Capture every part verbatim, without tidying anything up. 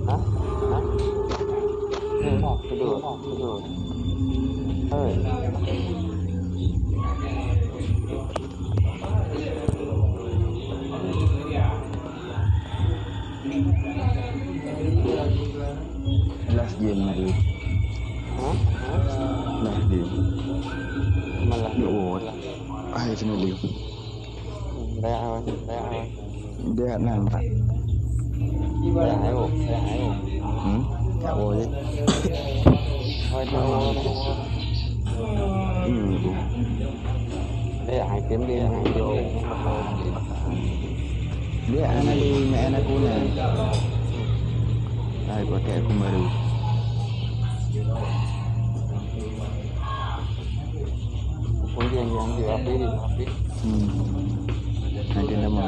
Hah? Hah? Hmm, tidur, tidur. Hei. Last game tadi. Hah? Hah? Last game. Malah. Ya Allah. Akhir sini dia. Dah, dah. Dia nak nampak. Dah, ayo, dah, ayo. Hmm? Tak boleh. Oh, tak boleh. Hmm, tu. Dia item dia, item dia. Dia anak di, anak aku ni. Hai, pakai akun baru. Pun dia yang ambil, ambil. Hmm. Nanti nama.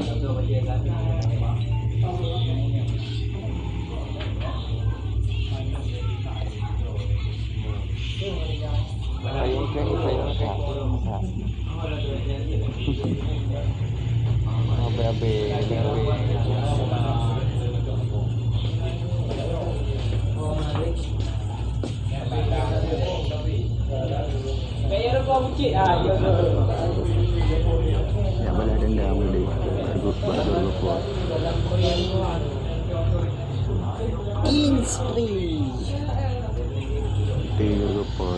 Payung kan, payung kan. Habis-habis. Nak balas dendam dulu. Baru lupa. Inspri. Tiga lupa.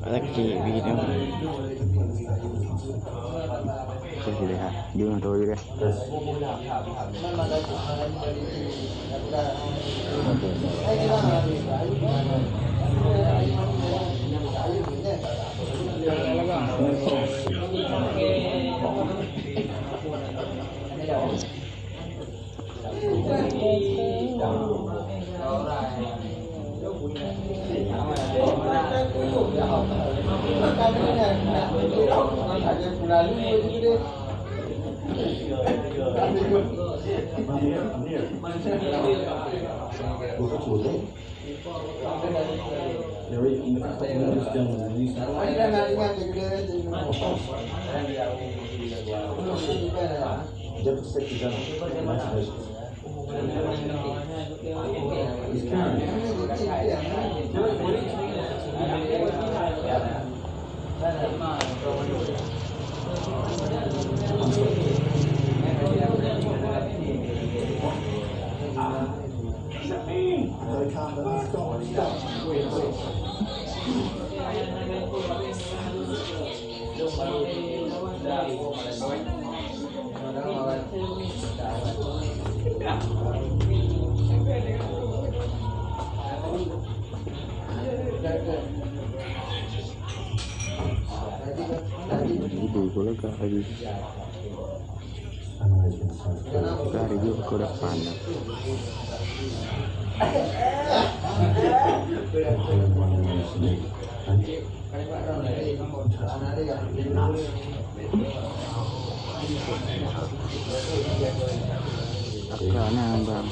Lagi video. Oke, sudah. Dia orang tahu je dah. Ibu, boleh tak lagi? Dari jauh ke depan. Agak nang, bang.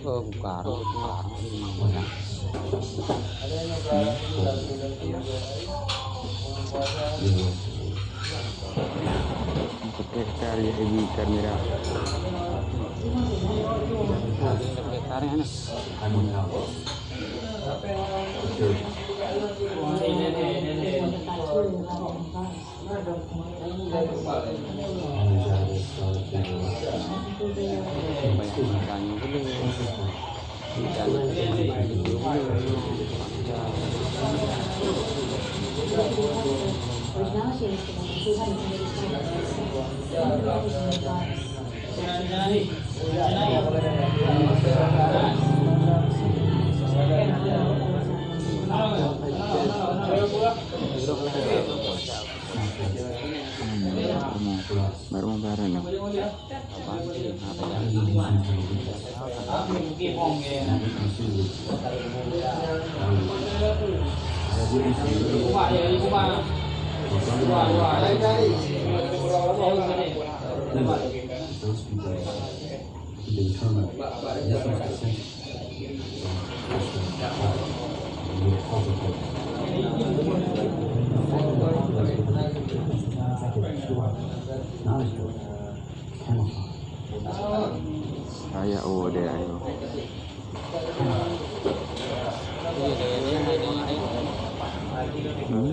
Oh, bukan. Pakai sekali A B kamera. Baru mau bareng, ya? Kayak, oh, deh, ayo. Hmm?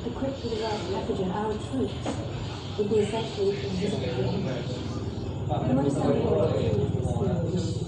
Equipped with the right packaging, our troops would be essentially invisible. But what if somebody were to hear this thing?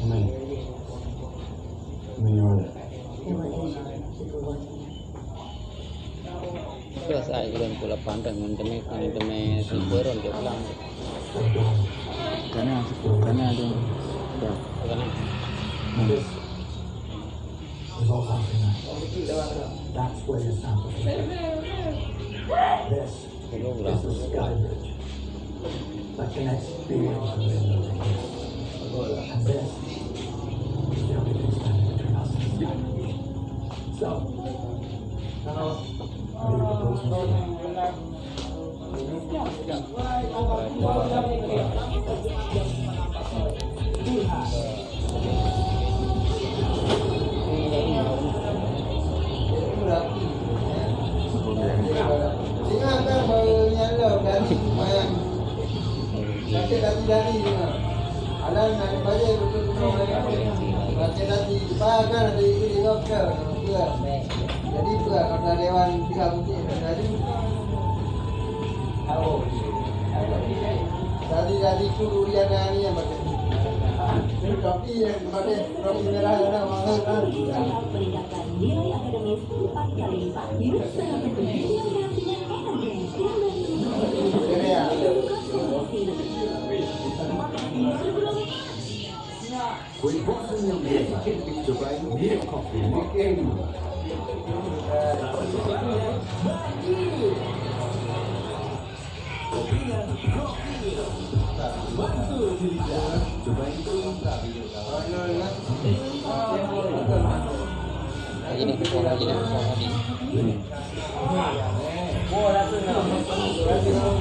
Amin. Amin ya Allah. Terus ai bulan pukul lapan kan, ngon teumé, ngon teumé sipeuron dia pulang. Karena, karena ada. Ya. Karena. That's where your sample is. This is the sky bridge that connects beyond the windows and here. And this is the only thing standing between us and the sky bridge. So, we propose this to you. Jadi, peue, kata dewan tiga putih laju. Jadi, jadi tu durian yang ni yang pakai. Tapi yang pakai topi merah tu dah mahal kan. Meningkatkan nilai akademis empat kali lipat. Yuk, salah satunya Energen. Energen. Terima kasih. Kuih boseng nyang biasa, cobai Milk Coffee Milk Area. Kopinya Rocky. Mantul di lidah, cobai itu. Lagi ni, lagi ni, lagi ni. Hmm. Boh rasa nak. Rasa nak.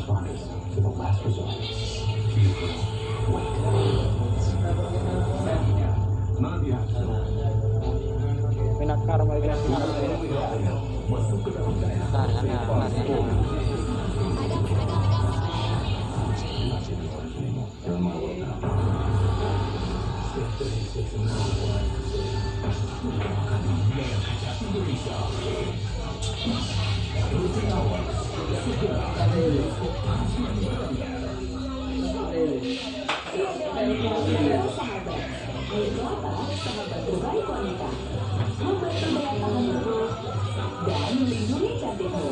Responders to the last resort. Fearful. Wait. Maaf ya. Menakar mereka. Masuk ke dalam daerah. Tar, kanan, tar, kanan. Sahabat terbaik wanita. Membantu daya tahan tubuh dan melindungi cantikmu.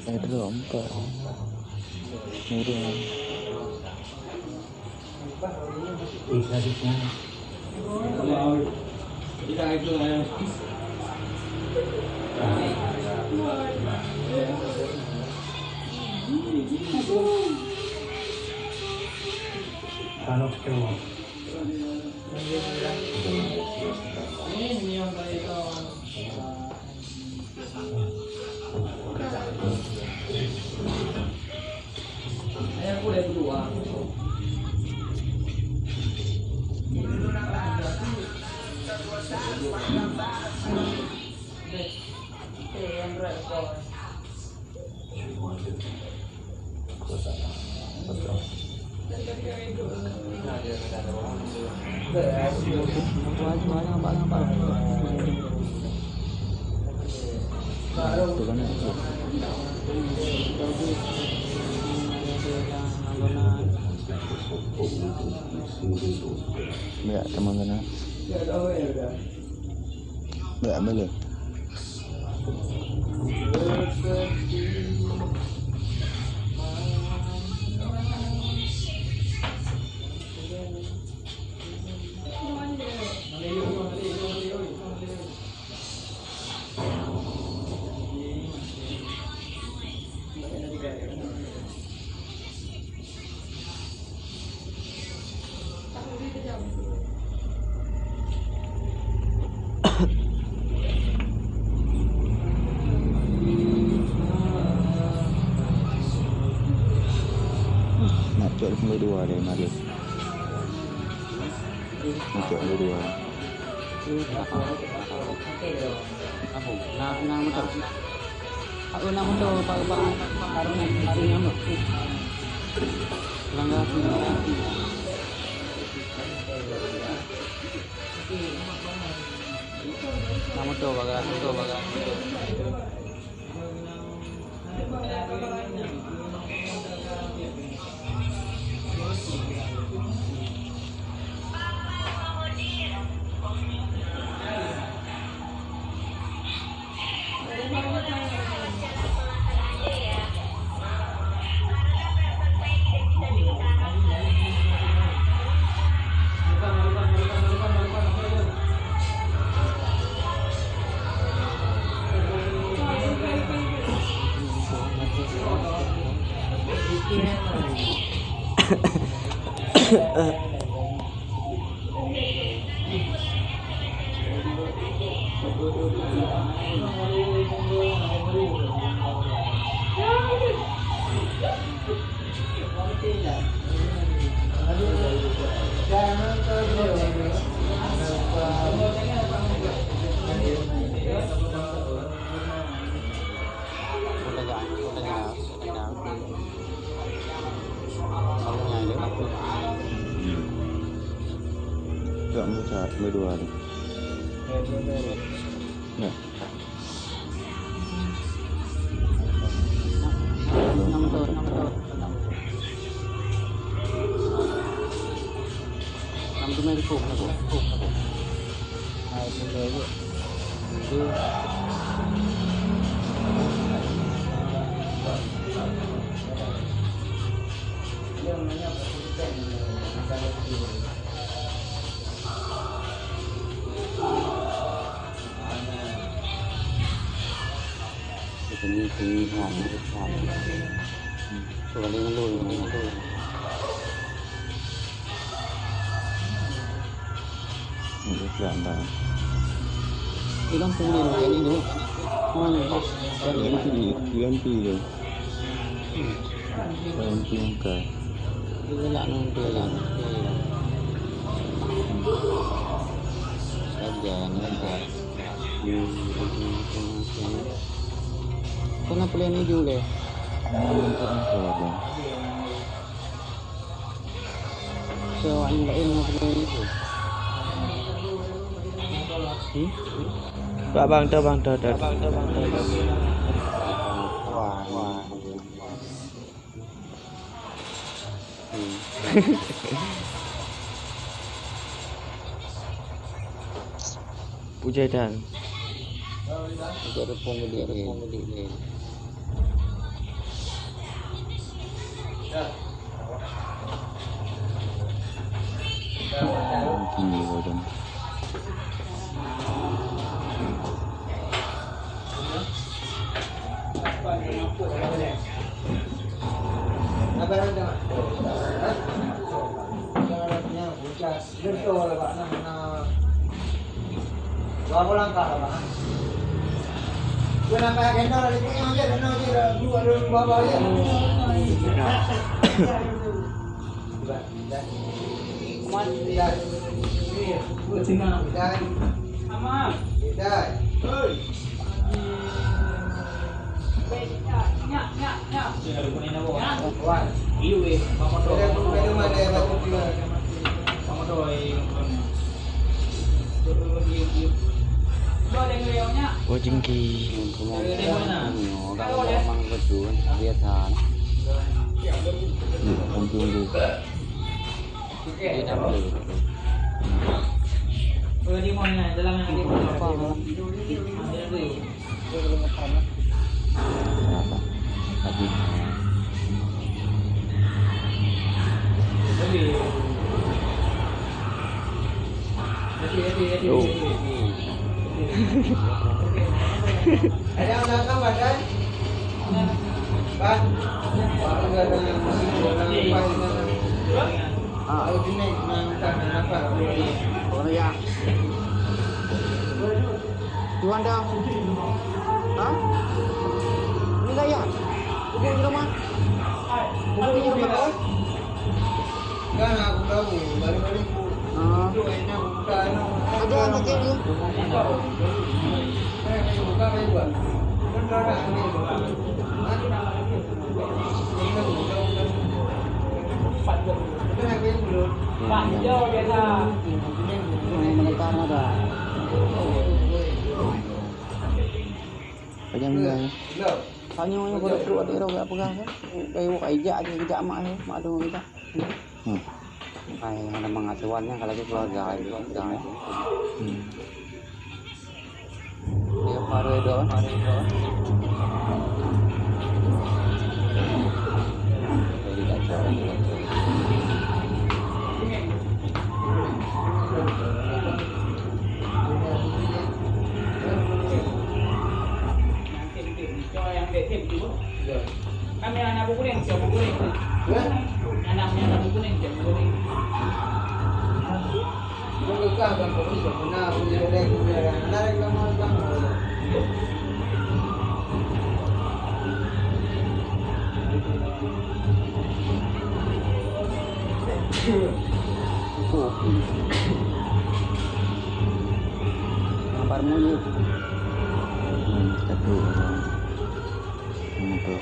Eh, dua, empat. Murah. Banyak teman sana. Dak boleh. Nak cok dua deh, mari. Nak cok dua. Apa? Na, na motor. Aku na motor, Pak, Pak, Pak, karung ni, karung ni apa? Langgar sini. Na motor, bagas, motor, bagas. Cok meusa, meudua tu. Nah. Ilang pulin kayak ini. Oh, ini. Ganti, ganti dia. Ganti angka. Dia nak nanti lah. Saja nanti. Kenapa lain hijau deh? Cewek lain mau beli itu. Hmm? Pak bang, tu bang, tu, tu, tu. Wah, wah. Hmm. Pujai dan. Pujai rupung gede ni. Tinggi badan. Oh, jingki. Biasa. Hmm, tunggu. Yo. Ah. Oh, ya. Tuan dah. Ha? Ni lah ya. Buku di rumah. Buku di rumah kau? Kan aku tahu, balik-balik. Ah. Ada yang pakai ni. Panyang ni. Tanya yang pada perut ada orang pegang kan. Kayu kai jak je, jak mak je, mak tu kita. Hmm. Hai, ada mengasuhannya kalau keluarga itu kan. Hmm. Dia paru itu, paru itu. Kami anak buku ni, siapa buku ni? Anak, anak buku ni, siapa buku ni? Gambar monyet. Hmm, tapi, hmm, tu.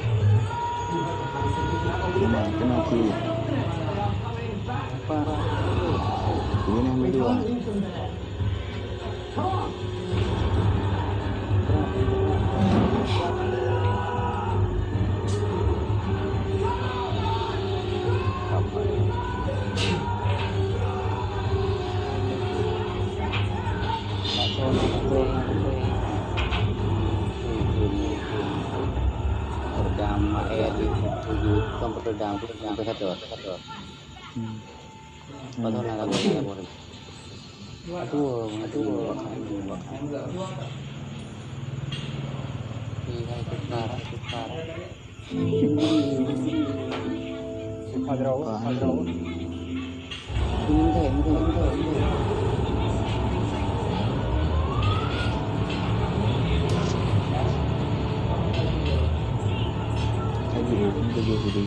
Memang kena aku. Apa? Ini yang kedua. Perdama, eh, di tujuh, bukan perdama, perdama satu. Hmm. Padahal nak lagu ni, lagu ni. Aduh, aduh. Tinggal tukar, tukar. Hadrah, hadrah. Ini, ini, ini, ini. Lagi, ini lagi, lagi.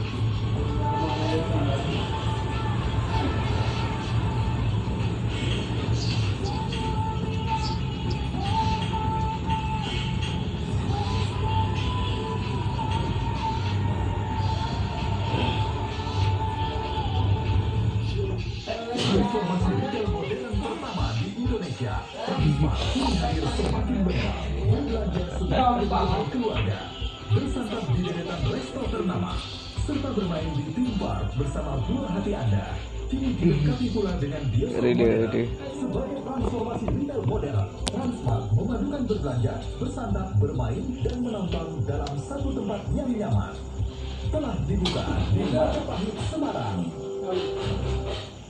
Transmart kini hadir semakin lengkap. Berbelanja sebagai anggota keluarga. Bersantap di deretan resto ternama, serta bermain di theme park bersama buah hati Anda. Kini dilengkapi pula dengan bioskop modern. Sebagai transformasi retail modern, Transmart memadukan berbelanja, bersantap, bermain, dan menonton dalam satu tempat yang nyaman. Telah dibuka di Majapahit, Semarang.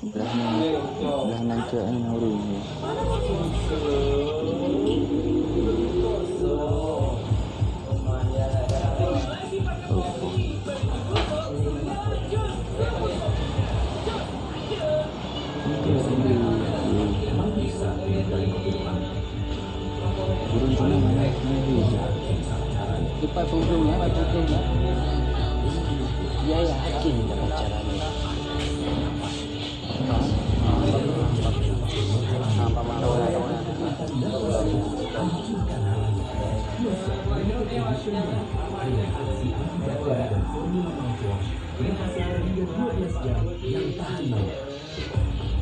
Dah na-, dah na cak ni ureueng ni. Ureueng sana banyak lagi. Cepat tolong, ya, cepat tolong, ya. Ya, ya, yakin cara ni.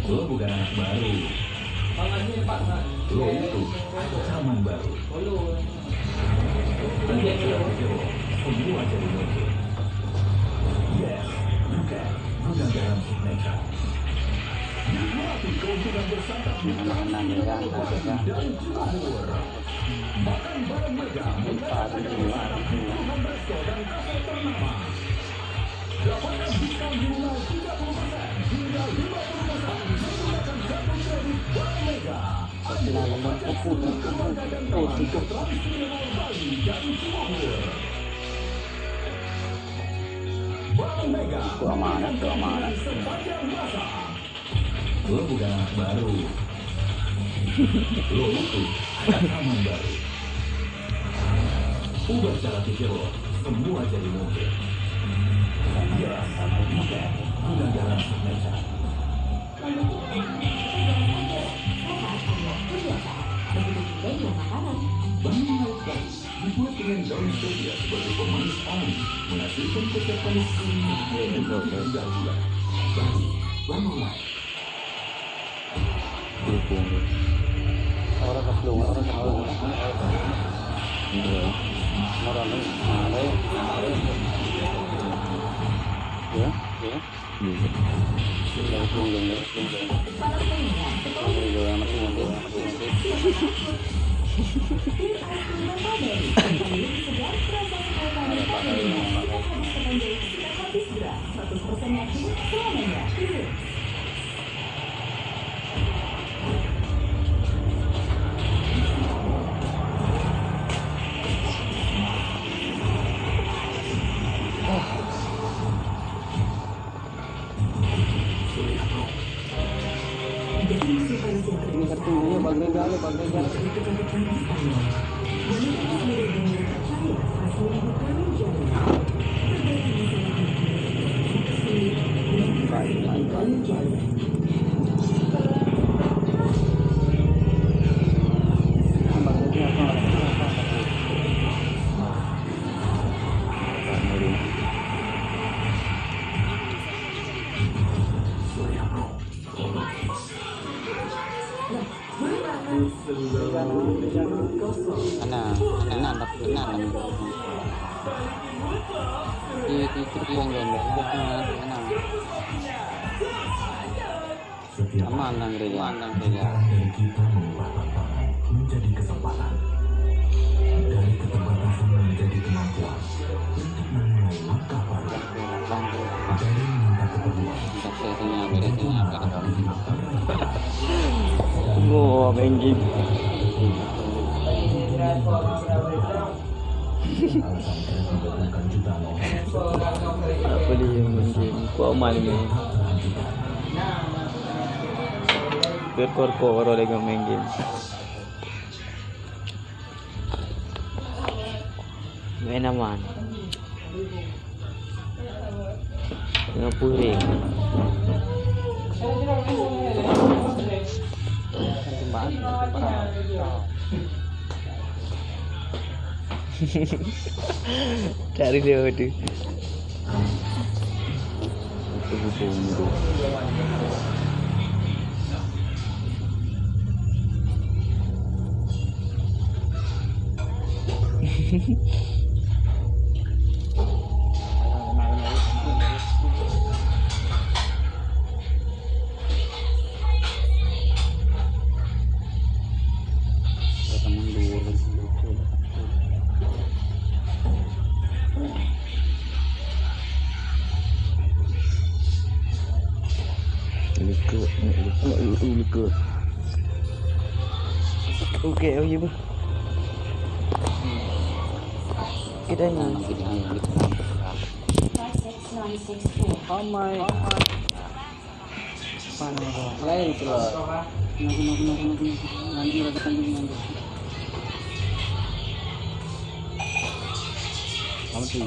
Lo bukan anak baru. Lo itu ancaman baru. Semua jadi mungkin. Yes, bukan. Gudang Garam Signature. Nikmati keuntungan bersantap di Menang, menang, menang, menang. Dari Johor. Makan bareng Mega, Mega Signature di puluhan resto dan kafe ternama. Dapatkan diskon minimal tiga puluh persen hingga lima puluh persen menggunakan kartu kredit Bank Mega. Ayo, ajak seluruh keluarga dan teman ke Trans Cinema Bali dan Johor. Bank Mega memberikan pilihan sepanjang masa. Lo bukan anak baru. Lo itu ancaman baru. Ubah cara pikir lo, semua jadi mungkin. Yes, bukan. Gudang Garam Signature. Bangun Light Baru dibuat dengan daun stevia sebagai pemanis alami, menghasilkan kesan manis alami yang lebih rendah gula. Baru, Bangun Light. Orang ka plueng, orang ka plueng. Iya. Orang ni, ah, lain. Ya, ya. Iya. Orang ka plueng, ya. Iya, mati, mati, mati, mati. Habis gerak, seratus persen yakin selamanya hidup. Jadi, supaya semakin Ana, ana, ana, ana. Di, di tepung dan, ana. Setiap hari, aman, Nang Ria. Aman, Nang Ria. Setiap hari kita mengubah tantangan menjadi kesempatan. Dari keterbatasan menjadi kemampuan untuk memulai langkah baru. Dari meminta keperluan. Menjadi mata di hidup. Oh, banking. Alasan kerap mendukungkan jutaan orang. Apa dia yang banking? Kok aman ni? Kor-kor orang lagi main game. Main aman. Dengan puring. Cari dia tu. Itu buku tu. Likot, likot, likot. Okey, okey, Bu. Kita ni. Amai. Lain tu lah. Nanti, nanti, nanti, nanti. Nanti, nanti, nanti. Nanti.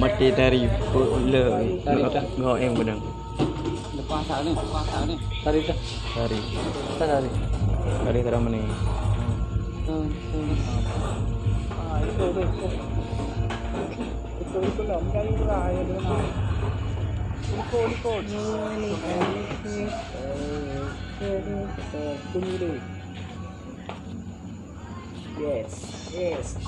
Mati dari le. Tari dah. Ngau em benang. Lepas tak ni, lepas tak ni. Tari dah. Tari. Tak tari. Tari tak mana? Tu, tu. Ah, itu, itu. Itu, itu lah. Mencari pula yang dia nak. Ikut, ikut. Tunggu dulu. Yes, yes.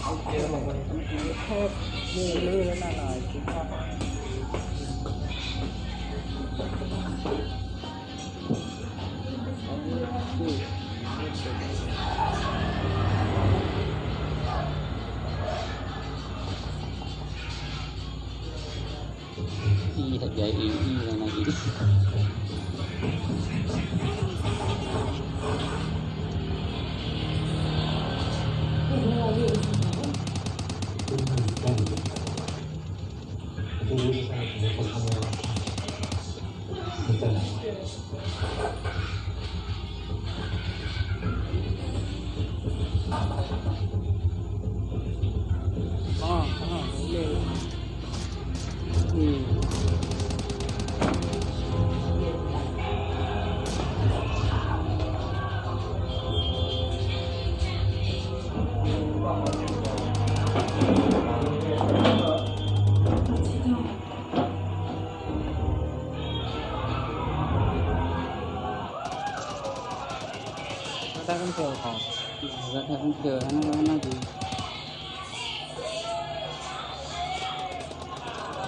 Ih, tak jahit, ih, ih, dah naik. Ah, ah, boleh.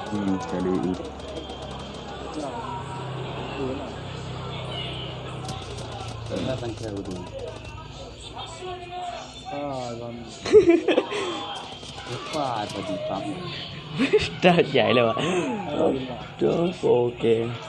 Hmm, sekali. Dah tangkai betul. Ah, bang. Lupa tadi, Pak. Dah jai lah, Pak. Aduh, oke.